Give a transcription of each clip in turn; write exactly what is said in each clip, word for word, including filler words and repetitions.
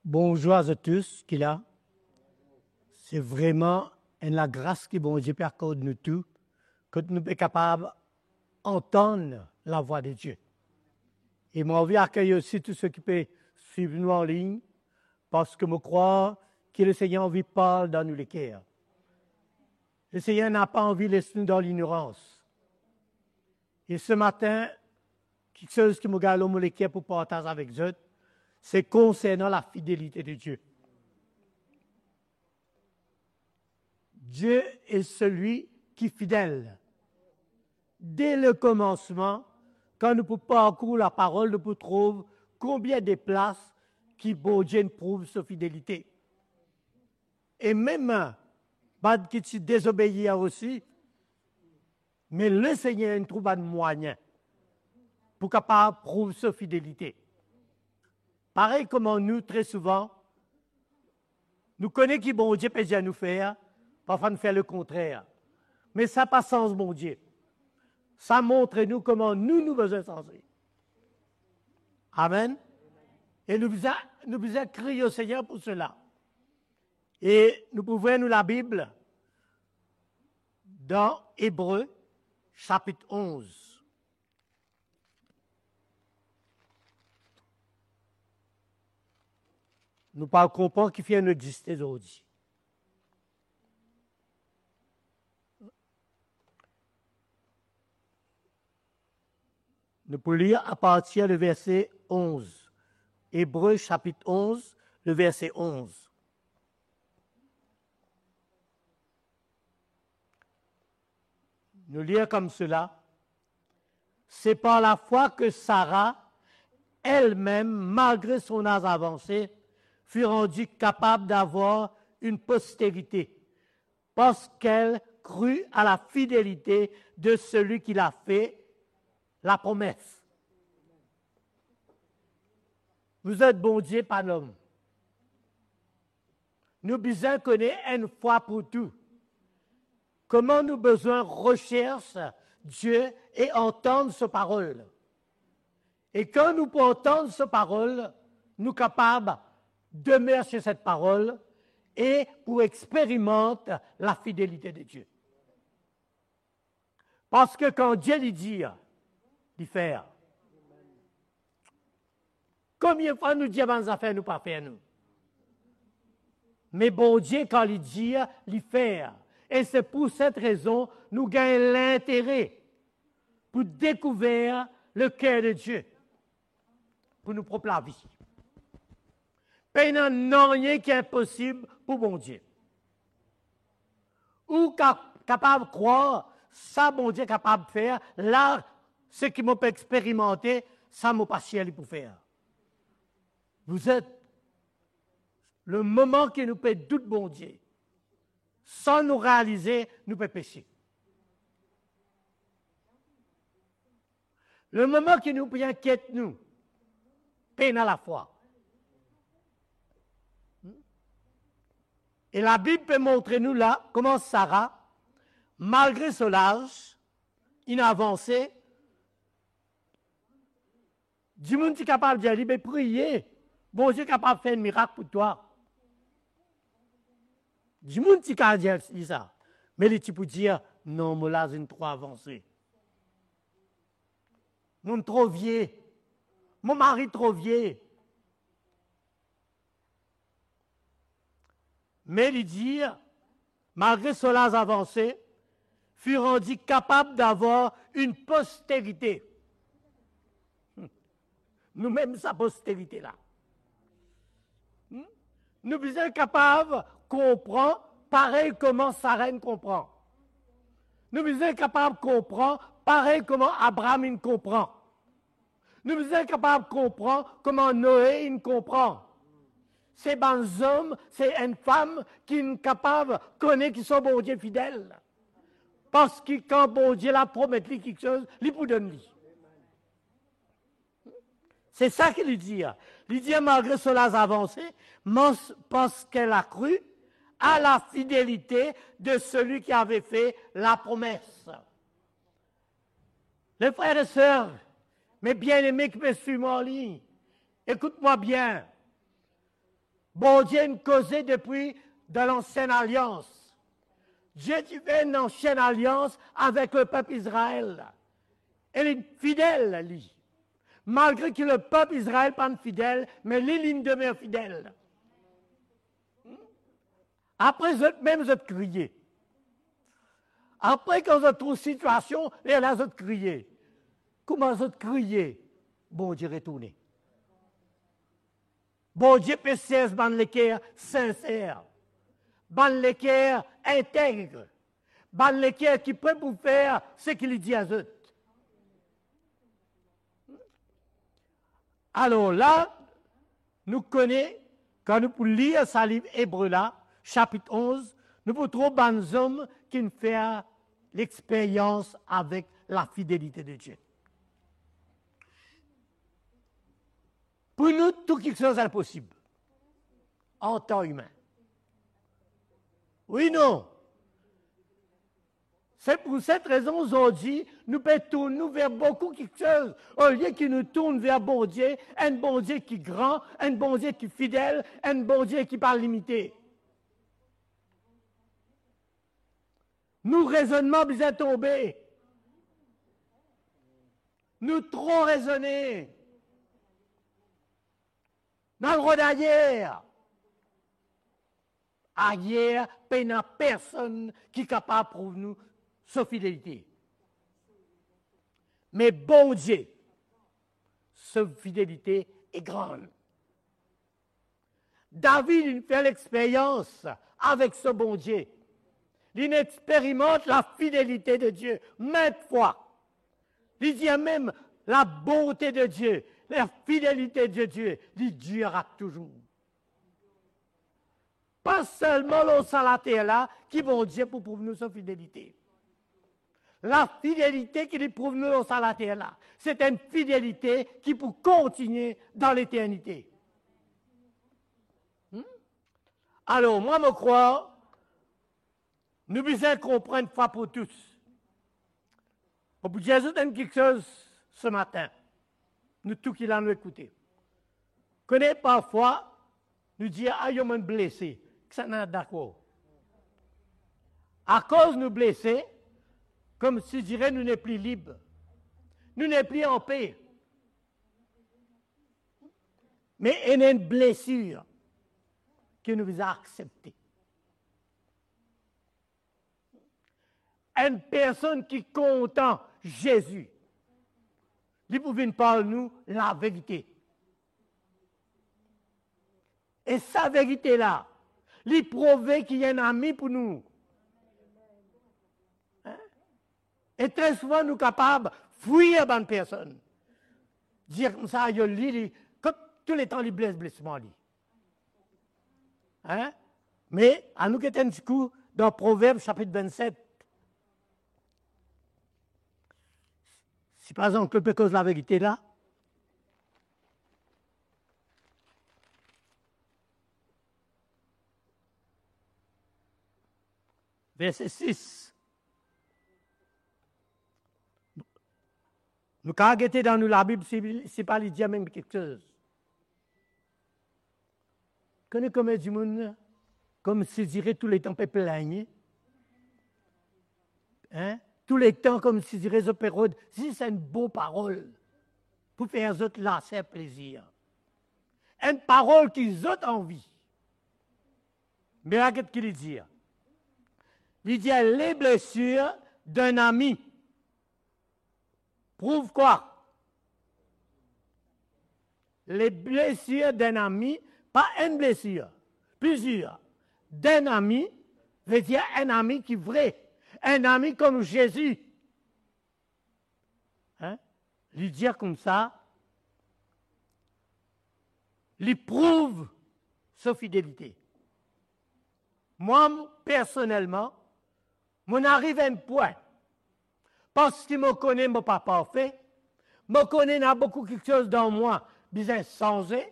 Bonzour a zot tous ki la. Se vremem enn lagras ki Bondie pe akord nou tou, kot nou pe kapav antann lavwa de Die. E mo anvi akey osi tou seki pe swiv nou anlign, parski mo krwar ki Lesegner anvi parl dan nou leker. Lesegner napa anvi les nou dan lignorans. E se matin, kiksoz ki mo gagn lor mo leker pou partaz avek zot, se konsernan lafidelite de Die. Dieu est celui qui est fidèle. Dès le komansman, kan nou pou parkour laparol, nou pou trouv konbien de plas ki Bondie inn prouv so fidelite. E mem bann ki ti dezobeir osi, me Lesegner inn trouv bann mwayin pou kapav prouv so fidelite. Parey kouma nou, tre souvan, nou kone ki Bondie pe dir nou fer, parfwa nou fer lekontrer. Me sa pa sanz Bondie. Sa montre nou kouma nou, nou bizin sanze. Amen. E nou bizin, nou bizin kriy o Segner pou sela. E nou pou ouvrir nou Labib dan Ebre, sapit onz. Nou pou konpran kifer nou existe zordi. Nou pou lir apartir le verse onz. Ebre, sapit onz, le verse onz. Nou lir koumsela, c'est par la foi que Sarah, elle-même, malgré son âge avancé, fut rendue capable d'avoir une postérité, parce qu'elle crut à la fidélité de celui qui l'a fait la promesse. Vous êtes Bondie, pa lom. Nou bizin kone enn fwa pou tou kouma nou bizin resers Die e antann so parol. E kan nou pou antann so parol, nou kapav demer sur cette parole e pou experimant lafidelite de Die. Parski kan Die li dir, li fer. Konbien fwa nou dir bann zafer nou pa fer nou? Me Bondie, kan li dir, li fer. E se pou set rezon nou gagn lintere pou dekouver leker de Die pou nou prop lavi. Pena nanye ki inposib pou Bondie. Ou ka-, kapav krwar sa Bondie kapav fer, la, seki mo pe experimante, sa mo pa sir li pou fer. Vous êtes, le moman ki nou pe dout Bondie, san nou realize nou pe pese. Le moman ki nou pe inkiet nou, pena lafwa. E Labib pe montre nou la kouma Sara, malgre so laz, inn avanse, dimoun ti kapav dir li, "Be priye, Bondie kapav fer enn mirak pou twa." Dimoun ti kapav dir li sa, me li ti pou dir, "Non, mo laz inn tro avanse. Mo tro vie. Mo mari tro vie." Me li dir, malgre so laz avanse, fut rendu capable d'avoir une postérité. Noumem sa posterite la. Hmm? Nou bizin kapav konpran parey kouma Sara inn konpran. Nou bizin kapav konpran parey kouma Abraam inn konpran. Nou bizin kapav konpran kouma Noe inn konpran. Se bann zom, se enn fam ki inn kapav kone ki so Bondie fidel. Parski kan Bondie la promet li kiksoz, li pou donn li. Se sa ki li dir. Li dir, malgre so laz avanse, mais parce qu'elle a cru à la fidélité de celui qui avait fait la promesse. Les frères et sœurs, mes bien-aimés ki pe swiv mwa an lign, ekout mwa bien. Bondie inn koze depi dan Lansienn Alians. Die ti fer enn ansien alians avek lepep Izrael. E li fidel, li. Malgre ki lepep Izrael pa'nn fidel, me li, linn demer fidel. Apre zot mem, zot kriye. Apre, kan zot trouv sitiasion, lerla zot kriye. Kouma zot kriye, Bondie retourne. Bondie pe sers bann leker sinser, bann leker integ, bann leker ki pre pou fer seki li dir zot. Alor la, nou kone, kan nou pou lir sa liv Ebre la, sapit onz, nou pou trouv bann zom ki'nn fer lexperyans avek lafidelite de Die. Pou nou, tou kiksoz inposib an tan imin. Wi, non? Se pou set rezon, zordi, nou pe tourn nou ver boukou kiksoz, olie ki nou tourn ver Bondie, enn Bondie ki gran, enn Bondie ki fidel, enn Bondie ki pa limite. Nou rezonnman bizin tonbe. Nou tro rezone. Nou al rod ayer. Ayer, pena personn ki kapav prouv nou so fidelite. Me Bondie, so fidelite e gran. David inn fer lexperyans avek so Bondie. Linn experimant lafidelite de Die mint fwa. Li dir mem, labonte de Die, lafidelite de Die, li dir touzour. Pa selman lor sa later la ki Bondie pou prouv nou so fidelite. Lafidelite ki li prouv nou lor sa later la, se enn fidelite ki pou kontigne dan leternite. Hmm? Alor, mwa, mo krwar, nou bizin konpran enn fwa pou tou. Mo pou dir zot enn kiksoz se matin. Nou tou ki la, nou ekoute. Kone parfwa, nou dir, "Ayo, mo'nn blese." Kisannla dakor? Akoz nou blese, koumsidire nou nepli lib. Nou nepli anpe. Me ena enn blesir ki nou bizin aksepte. Enn personn ki kontan Zezi, li pou vinn parl nou laverite. E sa verite la, li prouve ki li enn ami pou nou. Hein? E tre souvan nou kapav fwir bann personn. Dir koumsa, "Ayo, li, li, kot touletan li bles, bles mwa, li." Hein? Me, anou get enn tikou dan Proverb sapit vennset. Si par exanp, pe koz laverite la, verse sis. Nou kapav gete dan nou Labib si, si pa li dir mem kiksoz. Kone komie dimoun, koumsidire touletan pe pligne. Hein? Touletan koumsidire zot pe rod zis enn bon parol pou fer zot laser plezir. Enn parol ki zot anvi. Me get ki li dir. Li dir, "Les blessures d'un ami prouvent quoi? Les blessures d'un ami", pa enn blesir, plizier. D'un ami, ve dir enn ami ki vre, enn ami kouma Zezi. Hein? Li dir koumsa, li prouv so fidelite. Mwa, personelman, mo'nn ariv enn pwin, parski mo kone mo pa parfe, mo kone ena boukou kiksoz dan mwa bizin sanze,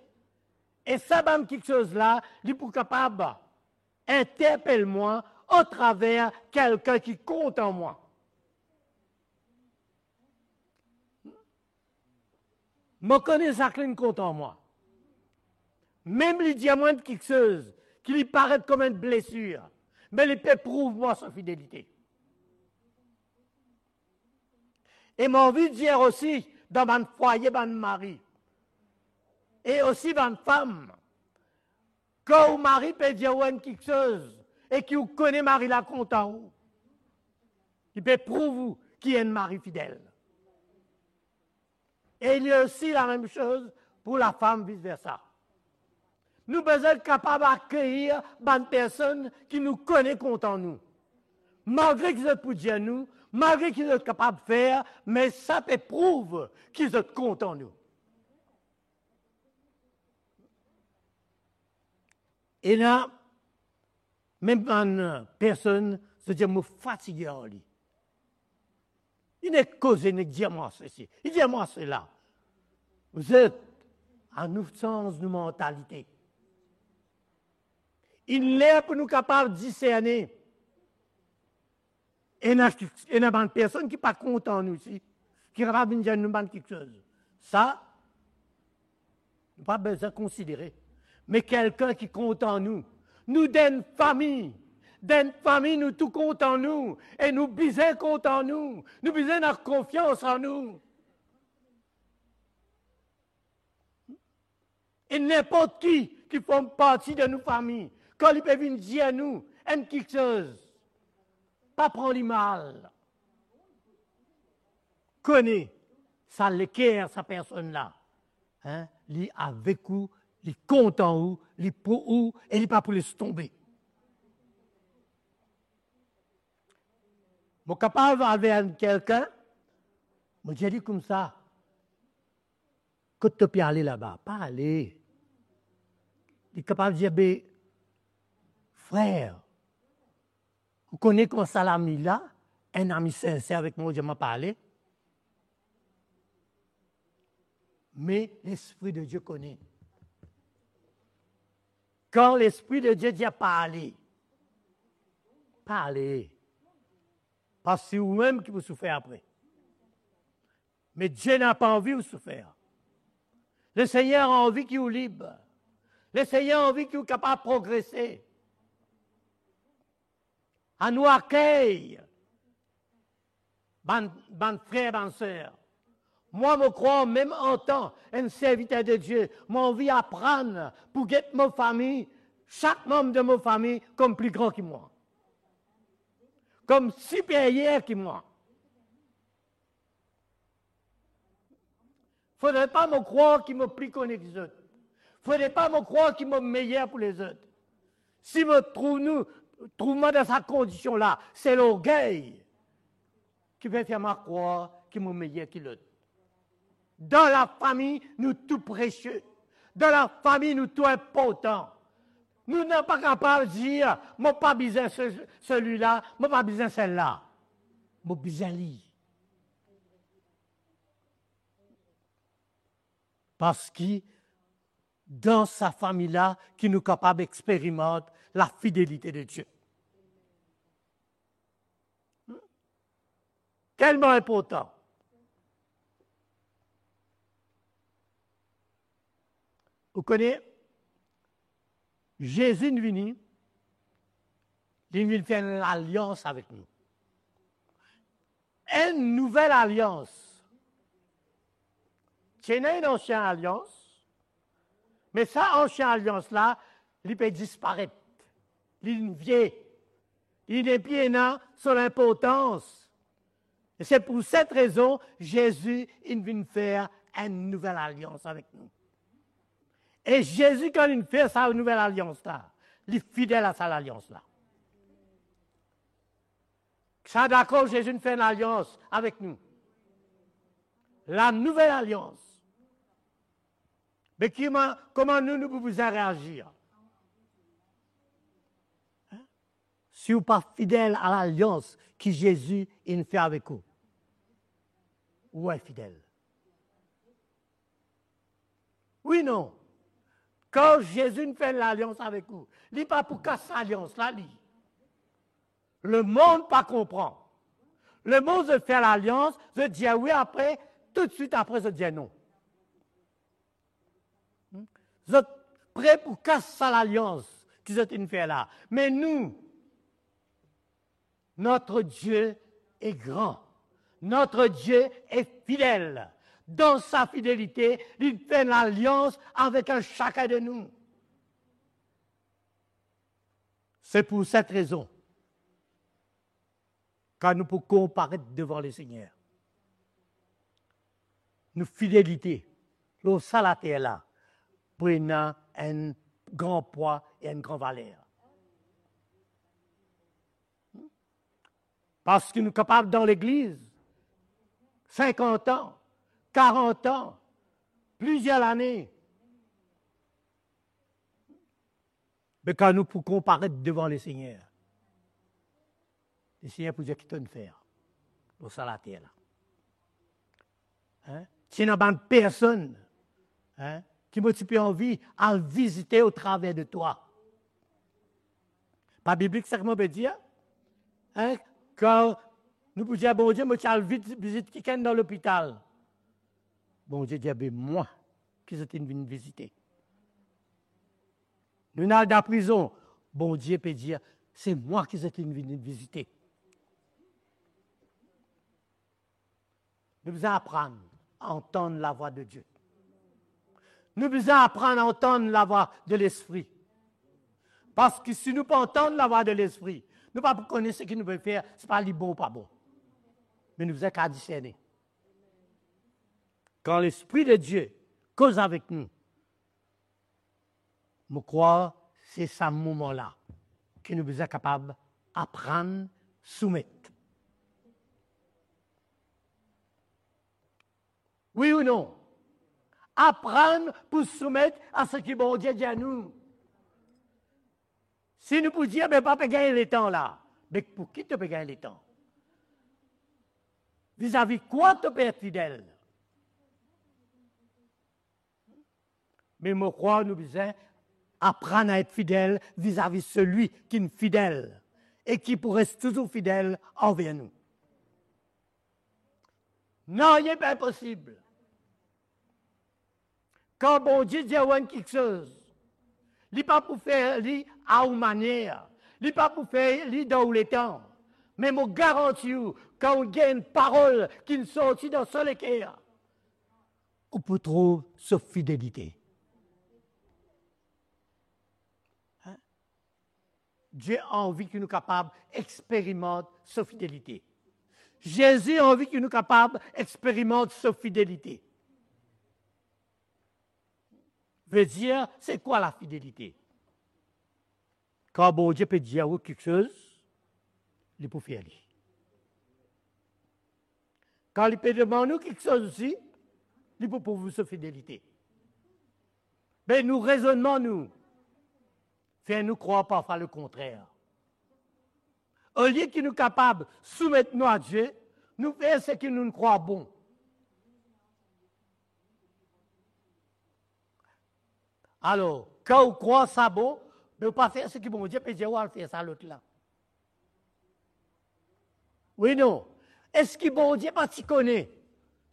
e sa bann kiksoz la, li pou kapav interpel mwa atraver kikenn ki kontan mwa. Mo kone Jacqueline kontan mwa. Mem li dir mwa enn kiksoz ki li paret kom enn blesir, me li pe prouv mwa so fidelite. E mo anvi dir osi dan bann fwaye, bann mari, e osi bann fam, kan ou mari pe dir ou enn kiksoz e ki ou kone mari la kontan ou, li pe prouv ou ki enn mari fidel. E li osi lamem soz pou lafam, vis versa. Nou bizin kapav akeyir bann personn ki nou kone kontan nou. Malgre ki zot pou dir nou, malgre ki zot kapav fer, me sa pe prouv ki zot kontan nou. Ena mem bann personn, zot dir, "Mo fatige ar li. Li nek koze, nek dir mwa sesi, li dir mwa sela." Zot, anou sanz nou mantalite. Inn ler pou nou kapav diserne. Ena, ena bann personn ki pa kontan nou osi, ki kapav vinn dir nou bann kiksoz. Sa, nou pa bizin konsidere. Me kelkenn ki kontan nou, nou dan enn fami, dan enn fami nou tou kontan nou, e nou bizin kontan nou, nou bizin ena konfians an nou. E ninport ki, ki form parti de nou fami, kan li pe vinn dir nou enn kiksoz, pa pran li mal. Kone sa leker sa personn la, hein, li avek ou, li kontan ou, li pou ou, e li pa pou les tonbe. Mo kapav al ver enn kelkenn, mo dir li koumsa, "Kot to pe ale laba?" Pa ale. Li kapav dir, "Be, frer, ou kone kouma sa lami la, enn ami sinser avek mwa, ou dir mwa pa ale?" Me Lespri de Die kone. Kan Lespri de Die dir pa ale, pa ale. Parski se oumem ki pou soufer apre. Me Die napa anvi ou soufer. Lesegner anvi ki ou lib. Lesegner anvi ki ou kapav progrese. Anou akey bann, bann frer, bann ser. Mwa, mo krwar, mem antan enn serviter de Die, mo anvi aprann pou get mo fami, sak manb de mo fami, kom pli gran ki mwa, kom siperyer ki mwa. Fodre pa mo krwar ki mo pli kone ki zot. Fodre pa mo krwar ki mo meyer pou lezot. Si mo trouv nou, trouv mwa dan sa kondision la, se lorgey ki pe fer mwa krwar ki mo meyer ki lot. Dan lafami, nou tou presie. Dan lafami, nou tou inportan. Nou napa kapav dir, "Mo pa bizin se, selila, mo pa bizin sela. Mo bizin li." Parski dan sa fami la ki nou kapav experimant lafidelite de Die. Telman inportan. Ou kone, Zezi inn vini, li vinn fer enn lalians avek nou. Enn nouvel alians. Ti ena enn ansien alians, me sa ansien alians la, li pe disparet. Li vinn vie. Li nepli ena so linportans. E se pou set rezon, Zezi inn vinn fer enn nouvel alians avek nou. E Zezi, kan li fer sa nouvel alians la, li fidel a sa lalians la. Sa dakor, Zezi inn fer enn alians avek nou. La nouvel alians. Me ki ma-, kouma nou, nou pou bizin reazir? Hein? Si ou pa fidel a lalians ki Zezi inn fer avek ou, ou infidel. Wi, non? Kan Zezi inn fer lalians avek ou, li pa pou kas lalians la, li. Lemond pa konpran. Lemond, zot fer lalians, zot dir wi, apre, toutswit apre, zot dir non. Hmm? Zot pre pou kas sa lalians ki zot inn fer la. Me nou, notre Dieu est grand. Notre Dieu est fidèle. Dan sa fidelite, li fer enn lalians avek enn sakenn de nou. Se pou set rezon kan nou pou konparet devan Lesegner. Nou fidelite lor sa later la pou ena enn gran pwa e enn gran valer. Parski nou kapav dan legliz sinkant an, karant an, plizier lane. Me kan nou pou konparet devan Lesegner, Lesegner pou dir, "Ki to'nn fer lor sa later la?" Hein? Ti ena bann personn, hein, ki mo ti pe anvi al vizite o traver de twa. Pa biblik sa ki mo pe dir, hein? Kan nou pou dir, "Bondie, mo ti al vit-, vizit kikenn dan lopital." Bondie dir, "Be mwa ki zot inn vinn vizite." Nou'nn al dan prizon, Bondie pe dir, "Se mwa ki zot inn vinn vizite." Nou bizin aprann antann lavwa de Dieu. Nou bizin aprann antann lavwa de Lespri. Parski si nou pa antann lavwa de Lespri, nou pa pou kone seki nou pe fer, si pa li bon ou pa bon. Me nou bizin kapav diserne. Kan Lespri de Dieu koz avek nou, mo krwar se sa moman la ki nou bizin kapav aprann soumet. Wi ou non? Aprann pou soumet a seki Bondie dir nou. Si nou pou dir, "Be pa pe gagn letan la," be pou ki to pe gagn letan? Vizavi kwa to pe et fidel? Me mo krwar nou bizin aprann a et fidel vizavi selwi ki'nn fidel e ki pou res touzour fidel anver nou. Nanye pa inposib. Kan Bondie dir ou enn kiksoz, li pa pou fer li a ou manier, li pa pou fer li dan ou letan. Me mo garanti ou, kan ou gagn enn parol ki'nn sorti dan so leker, ou pou trouv so fidelite. Hein? Dieu anvi ki nou kapav experimant so fidelite. Zezi anvi ki nou kapav experimant so fidelite. Vedir, se kwa lafidelite? Kan Bondie pe dir ou kiksoz, li pou fer li. Kan li pe demann ou kiksoz osi, li pou prouv ou so fidelite. Be nou rezonnman nou fer nou krwar parfwa lekontrer. Olie ki nou kapav soumet nou a Die, nou fer seki nou krwar bon. Alor, kan ou krwar sa bon, be ou pa fer seki Bondie pe dir ou al fer sa lot la. Wi, non? Eski Bondie pa ti kone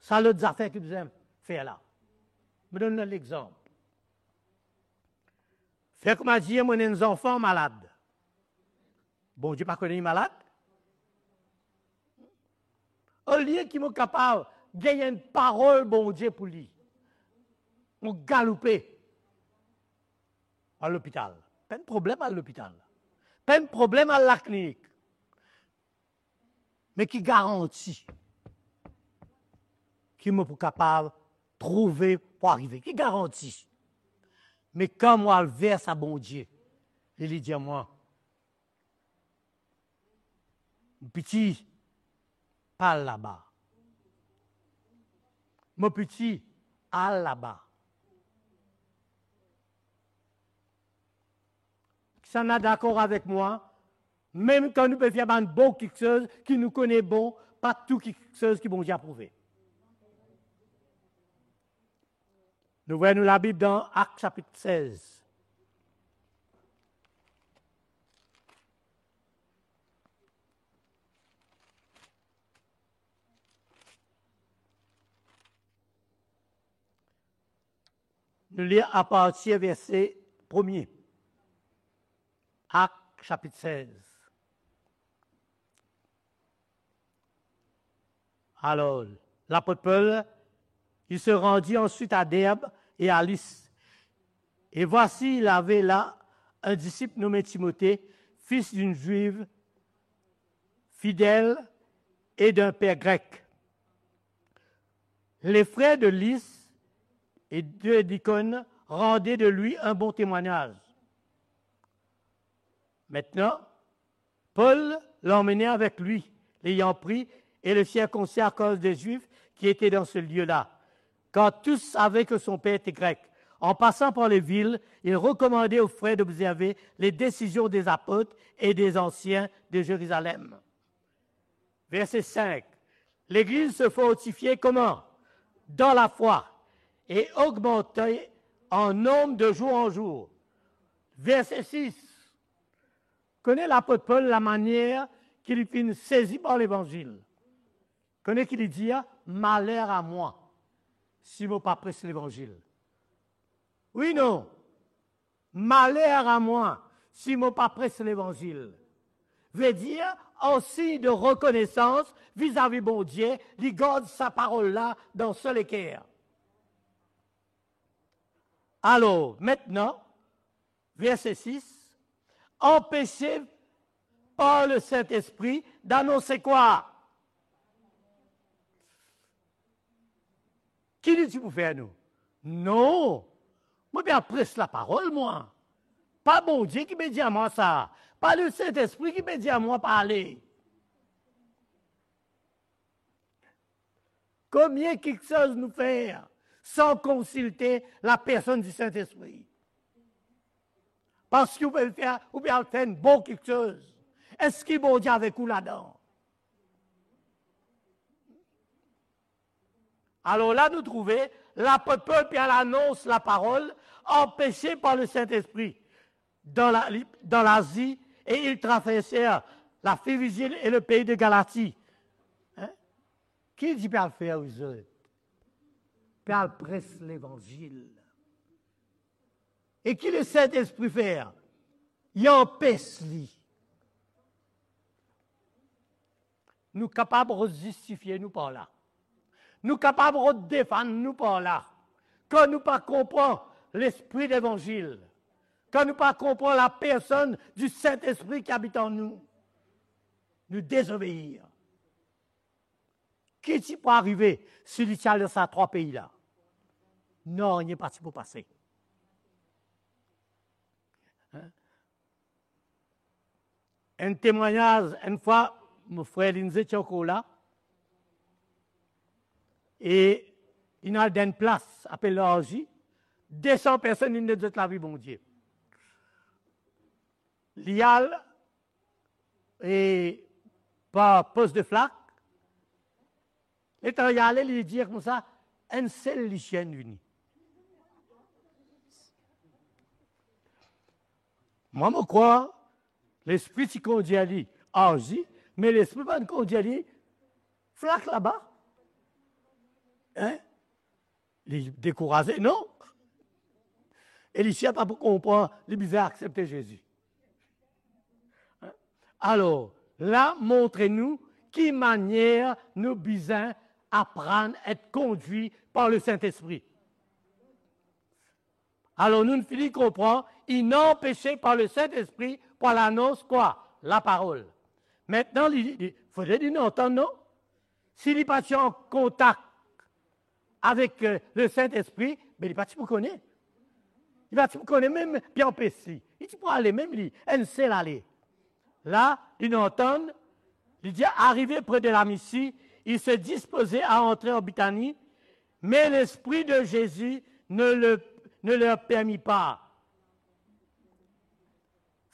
sa lot zafer ki bizin fer la? Mo donn nou enn lexanp. Fer kouma dir mo ena enn zanfan malad. Bondie pa kone li malad? Olie ki mo kapav gagn enn parol Bondie pou li, mo galoupe al lopital. Pa enn problem al lopital. Pa enn problem al laklinik. Me ki garanti ki mo pou kapav trouve pou arive? Ki garanti? Me kan mo al ver sa Bondie, li, li dir mwa, "Mo piti, pa al laba. Mo piti, al laba." Kisannla dakor avek mwa? Mem kan nou pe fer bann bon kiksoz ki nou kone bon, pa tou kiksoz ki Bondie aprouve. Nou ouver nou Labib dan Ak sapit sez. Nou lir apartir verse premie. Actes chapitre seize. Alors, l'apôtre Paul, il se rendit ensuite à Derbe et à Lys. Et voici, il avait là un disciple nommé Timothée, fils d'une Juive fidèle et d'un père grec. Les frères de Lys et de d'Icône rendaient de lui un bon témoignage. Maintenant, Paul l'emmenait avec lui, l'ayant pris et le circoncis à cause des Juifs qui étaient dans ce lieu-là, car tous savaient que son père était grec. En passant par les villes, il recommandait aux frères d'observer les décisions des apôtres et des anciens de Jérusalem. Verset cinq. L'église se fortifiait comment ? Dans la foi et augmentait en nombre de jour en jour. Verset six. Kone lapot Pol, lamanier ki li finn sezi par Levanzil. Kone ki li dir, "Maler a mwa si mo pa pres Levanzil." Wi, non? "Maler a mwa si mo pa pres Levanzil." Vedir, an sign de rekonesans vizavi Bondie, li gard sa parol la dan so leker. Alor, aster, verse sis, anpese par le Saint-Esprit d'annoncer quoi ? Ki li ti pou fer nou? Non, mo pe al pres laparol, mwa. Pa Bondie ki pe dir mwa sa, pa le Saint-Esprit ki pe dir mwa pa ale. Konbien kiksoz nou fer san konsilte lapersonn di Saint-Esprit? Parski ou pe fer, ou pe al fer enn bon kiksoz. Eski Bondie avek ou ladan? Alor la, nou trouve lapot Pol pe al anons laparol, anpese par le Saint-Esprit, dans la, dans l'Asie, et ils traversèrent la Phrygie et le pays de Galatie. Hein? Ki li pe al fer, zot? Pe al pres Levanzil. E ki le Saint-Esprit fer? Li anpes li. Nou kapav rod zistifie nou par la. Nou kapav rod defann nou par la. Kan nou pa konpran lespri Levanzil, kan nou pa konpran lapersonn di Saint-Esprit ki abit an nou, nou dezobeir. Ki ti pou arive si li ti al dan sa trwa pei la? Nanye pa ti pou pase. Hein? Enn temwagnaz, enn fwa, mo frer Lindsay ti ankor la, e li al dan enn plas apel Larzi, de san personn inn donn zot lavi Bondie. Li al, e par pos de flak, letan li ale, li dir koumsa, enn sel lisien vini. Mwa, mo krwar Lespri ti kondir li Larzi, me Lespri pa'nn kondir li flak laba. Hein? Li dekouraze, non? E lisien pa pou konpran li bizin aksepte Zezi. Alor, la montre nou ki manier nou bizin aprann et kondwi par le Saint-Esprit. Alor, nou fini konpran, inn anpese par le Saint-Esprit pou al anons kwa? Laparol. Aster, li, li, fode li antann, non? Si li pa ti an kontak avek, euh, le Saint-Esprit, be li pa ti pou kone. Li pa ti pou kone mem ki anpes li. Li ti pou ale mem li, enn sel ale. La, inn antann, li dir, arrivé près de la Misi, il se disposait à entrer en Bithynie, mais l'Esprit de Jésus ne le, ne leur permit pas.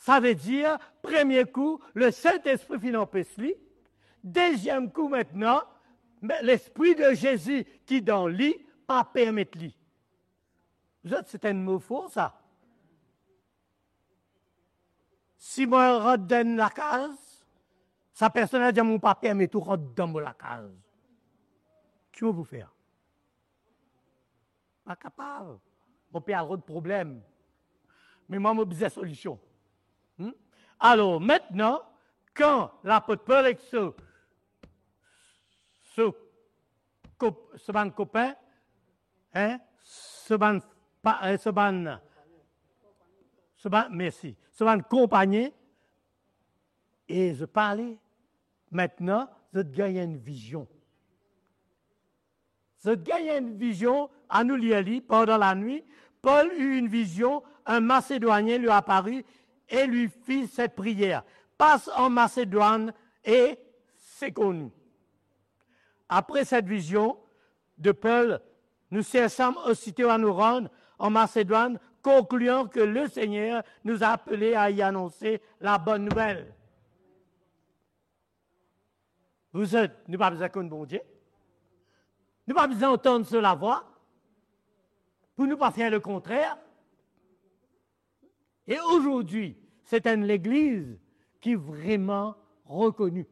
Savedir, premie kou, le Saint-Esprit finn anpes li. Deziem kou aster, me Lespri de Zezi ki dan li pa permet li. Zot, se enn mo for sa. Si mo rant dan enn lakaz, sa personn la dir, "Mo pa permet ou rant dan mo lakaz." Ki mo pou fer? Pa kapav. Mo pe al rod problem. Me mwa, mo bizin solision. Hmm? Alor, aster, kan lapot Pol ek so, so kop-, so bann kopin, hein, so bann pa-, eh, so bann, so bann, mersi, so bann konpagn, e zot pale, aster, zot gagn enn vizion. Zot gagn enn vizion, anou lir li, pandan lanwit, Paul eut une vision, un Macédonien lui apparut et lui fit cette prière, passe en Macédoine et secours-nous. Après cette vision de Paul, nous cherchâmes aussitôt à nous rendre en Macédoine, concluant que le Seigneur nous a appelés à y annoncer la bonne nouvelle. Zot, nou pa bizin konn Bondie. Nou pa bizin antann so lavwa pou nou pa fer lekontrer. E azordi, se enn legliz ki vreman rekoni.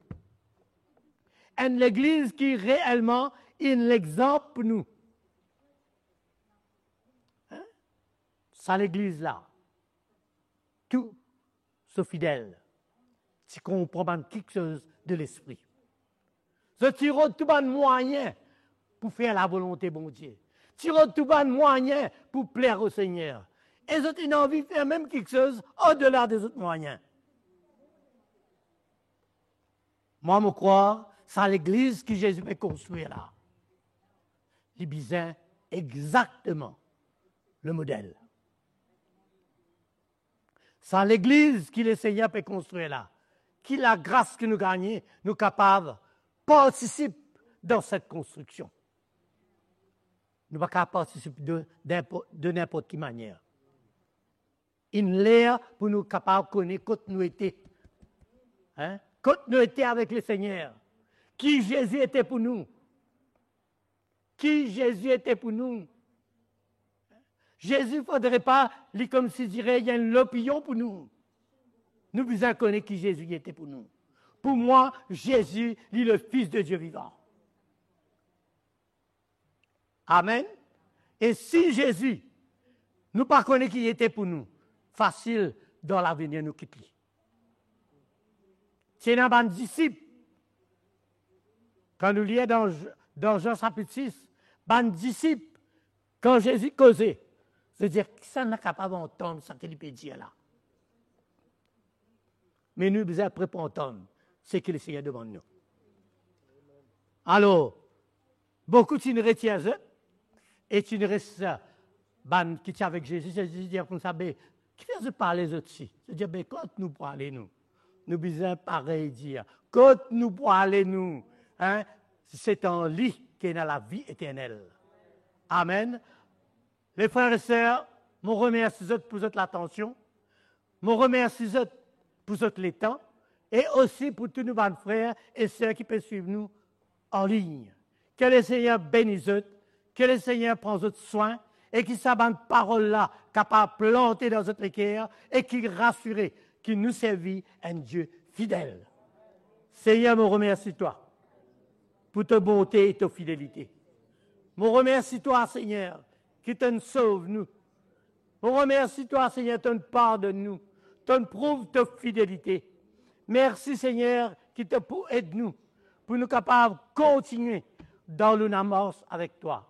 Enn legliz ki reelman enn lexanp pou nou. Hein? Sa legliz la, tou so fidel ti konpran bann kiksoz de Lespri. Zot ti rod tou bann mwayin pou fer lavolonte Bondie. Ti rod tou bann mwayin pou pler o Segner. E zot ena anvi fer mem kiksoz odela de zot mwayin. Mwa, mo krwar, sa legliz ki Zezi pe konstrir la, li bizin exakteman le model. Sa legliz ki Lesegner pe konstrir la, ki lagras ki nou gagne, nou kapav partisip dan set konstriksion. Nou pa kapav partisip de, de ninport, de ninport ki manier. Inn ler pou nou kapav kone kot nou ete. Hein? Kot nou ete avek Lesegner. Ki Zezi ete pou nou. Ki Zezi ete pou nou. Zezi, fodre pa li koumsi dire li enn lopiyon pou nou. Nou bizin kone ki Zezi ete pou nou. Pou mwa, Zezi, li le Fis de Dieu vivan. Amen. E si Zezi, nou pa kone ki li ete pou nou, fasil, dan lavenir nou kit li. Ti ena bann disip. Kan nou lir dan, dan Zan sapit sis, bann disip, kan Zezi koze, zot dir, "Kisannla kapav antann seki li pe dir la?" Me nou bizin pre pou antann seki Lesegner demann nou. Alor, boukou ti retir zot, e ti res bann ki ti avek Zezi, Zezi dir koumsa, "Be, kifer zot pale zot si?" Zot dir, "Be, kot nou pou ale nou? Nou bizin parey dir, kot nou pou ale nou? Hein? Se an li ki ena lavi eternel." Amen. Lefrer e ser, mo remersi zot pou zot latansion. Mo remersi zot pou zot letan e osi pou tou nou bann frer e ser ki pe swiv nou an lign. Ke Lesegner beni zot, ke Lesegner pran zot swin e ki sa bann parol la kapav plante dan zot leker e ki rasire ki nou servi enn Die fidel. Segner, mo remersi twa pou to bonte e to fidelite. Mo remersi twa, Segner, ki to'nn sov nou. Mo remersi twa, Segner, to'nn pardonn nou, to'nn prouv to fidelite. Mersi, Segner, ki to pou ed nou, pou nou kapav kontigne dan nou lamars avek twa.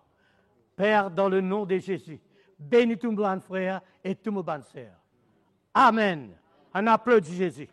Per, dan le nom de Zezi, beni tou mo bann frer e tou mo bann ser. Amen. Ann aplodi Zezi.